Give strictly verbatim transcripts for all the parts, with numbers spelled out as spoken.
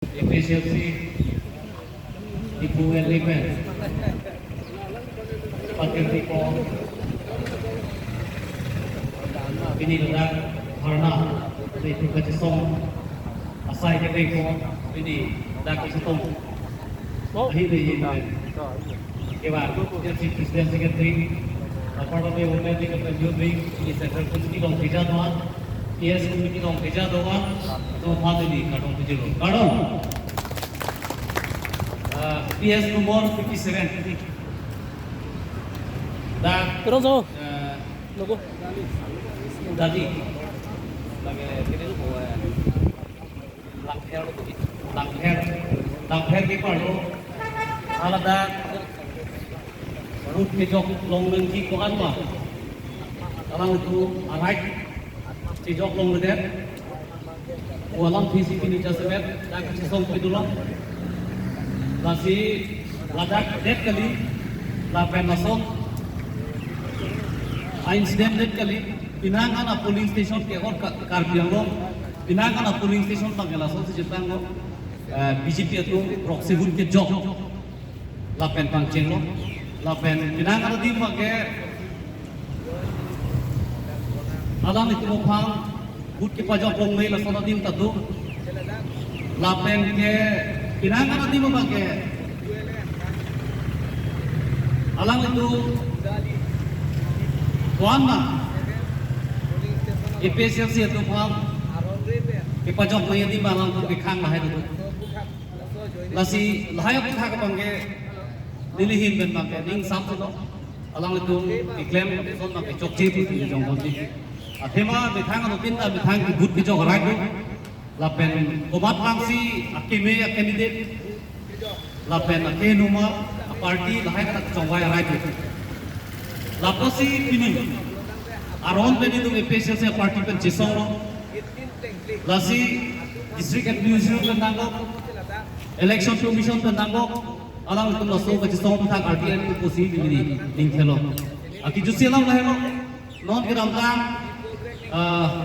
APHLC Diphu L A pen patirpi ko, pini ladak dharna, itum kachesong asai ke ko, pini ladak kachetong ahi de yin pen kevan, Chief President, Secretary, apar kami women wing pen youth wing, pini Central Committee along keja doan, PS Committee along keja doan, to pha pini kardom pujilo. Kardom. Ah, PS number fifty-seven. Dak, Terus, oh. Eh, Logo. Dadi. Lagi, kini lo, eh, Langpher, Langpher, Langpher keparlo. Haladak vote kejok long nangji ko-an ma, alangtum arai kejok longledet. Pu alamthe si pini jasemet dak kachesong pidulong. Lasi ladak det kali, lapen lason a-incident det kali. Pinang an a-polling station ke-ot Ka-, Karbi Anglong. Pinang an a-polling station abang ke lason si chetanglo, eh, BJP atum proxy vote kejok lapen pangchenglo. Lapen pinang an adim abang ke alanglitum aphan vote kepajok longme lason adim ta do. Lapen ke pinang an adim abang ke alanglitum ko-an ma APHLC atum aphan kepajokme adim abang alangtum kekhang lahai do. Lasi lahai aputhak abang ke neli ahin pen abang ke ning sam si lo. Alanglitum keklem ason abang ke chokche pu neli jong ponji. Athema methang anuttin ta methang ke vote kejok arai do. Lapen komat abang si akeme a-candidate, lapen akeheno ma a-party, lahai ta kachongvai arai do. Lapusi pini aron pen itum APHLC a-party pen chesonglo. Lasi District Administrator pen nangkok, Election Commission pen nangkok, alanglitum laso kachesong aputhak arti an pusi neli ning thelo. Akejutsi alam lahelo, non kedamtang, ah,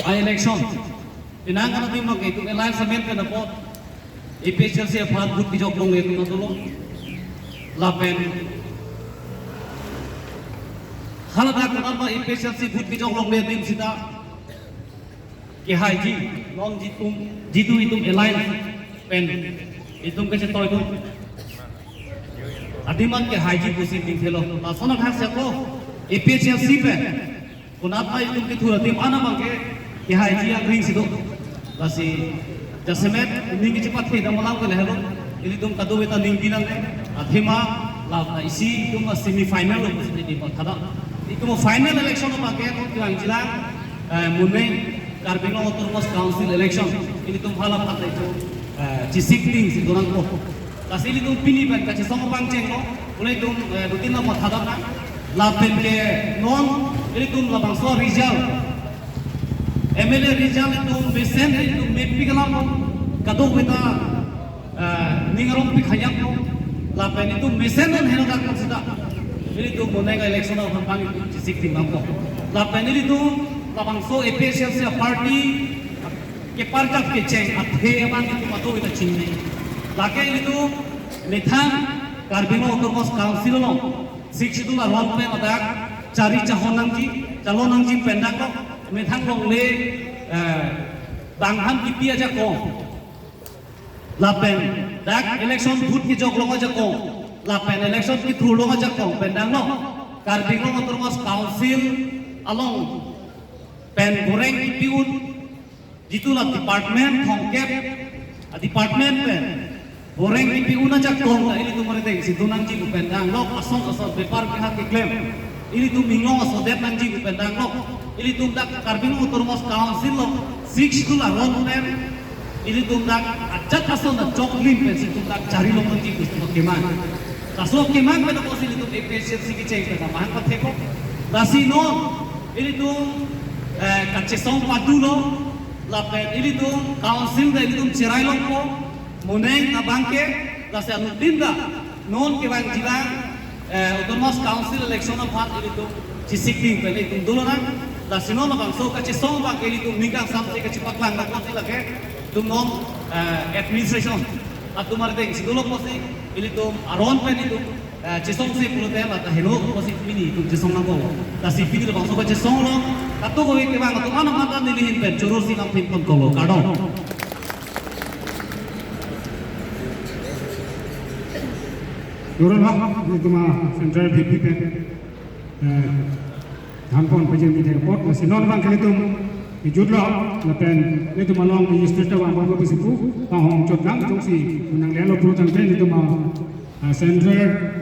a-election. Pinang an adim abang ke itum alliance amen pen apot APHLC aphan vote kejok longle atum dolo. Lapen haladak anat ma APHLC vote kejok longle adim sita kehaiji, non jitum, jitu itum alliance pen itum kachetoi atum adim an kehaiji pusi ning thelo. Lason athak seko APHLC pen konat ma itum kethur adim an abang ke kehaiji angring si do. Lasi jasemet ning kechepathe dam alam ke lahelo. Ilitum kadokave ta ning pinang le. Athema la isi itum a-semi final lo pusi neli pathadam. Itum final election abang ke non kevangjilang, eh, Moneng Karbi Anglong Autonomous Council election. Ilitum hala phat itum, eh, chesik ding si donangkok. Lasi ilitum pini pen kachesong pangchenglo, pu ilitum, eh, dutin lo mathadam nang. Lapen ke non ilitum labangso result, MLA result itum mesen itum mepik alam kadokave ta, eh, ning arong pik hayang ko. Lapen itum mesen non heno dak sita ilitum Moneng election aphan abang itum chesik ding abang ko. Lapen ilitum labangso APHLC a-party keparjap kecheng athe abang itum ato ita chingni. Lake ilitum methang Karbi Anglong Autonomous Council along Sixth Schedule aron pen ladak chari chahon nangji, chalon nangji pen dak lo, methang longle, eh, bang han kipi ajakong. Lapen dak election vote kejok long ajakong, lapen election kethur long ajakong pen dang lo, Karbi Anglong Autonomous Council along pen boreng kipi un, jitu la department thomkep a-department pen boreng kipi un ajakong ta ilitum arideng si do nangji pu pen dang lo, ason ason bepar keha keklem ilitum inglong ason det nangji pu pen dang lo. Ilitum dak Karbi Anglong Autonomous Council along Sixth Schedule aron pen ilitum dak ajat ason ta choklim pen si itum dak chari long nangji pu itum kemang. Laso kemang pen apotsi ilitum APHLC kecheng pen ta mahang pathek ko. Lasi non ilitum, eh, kachesong padulo, lapen ilitum council ta ilitum cherai longpo, Moneng abang ke, lasi anuttin ta non kevangjilang, eh, Autonomous Council election aphan ilitum chesik ding pen itum dolo nang. Lasi non labangso kachesong abang ke ilitum ning kangsam si kachepaklang nang apotsi lake itum non eh, administration atum arteng si dolo pusi ilitum aron pen itum, eh, chesong si pulote la ta heno pusi pini itum chesong nangkok. Lasi pini labangso kachesong along kadokave kevang atum anam mata nelihin pen choro si nangpinpon kolo, kardom. Doron lo, itum a Central V P pen, eh, thanpon pajirmi thek apot, lasi non abang ke ilitum kejutlo, lapen ilitum along Minister ta vang abang pusi pu, panghong chot nang, jongsi nanglelo pulo tangte ilitum a, ah, Central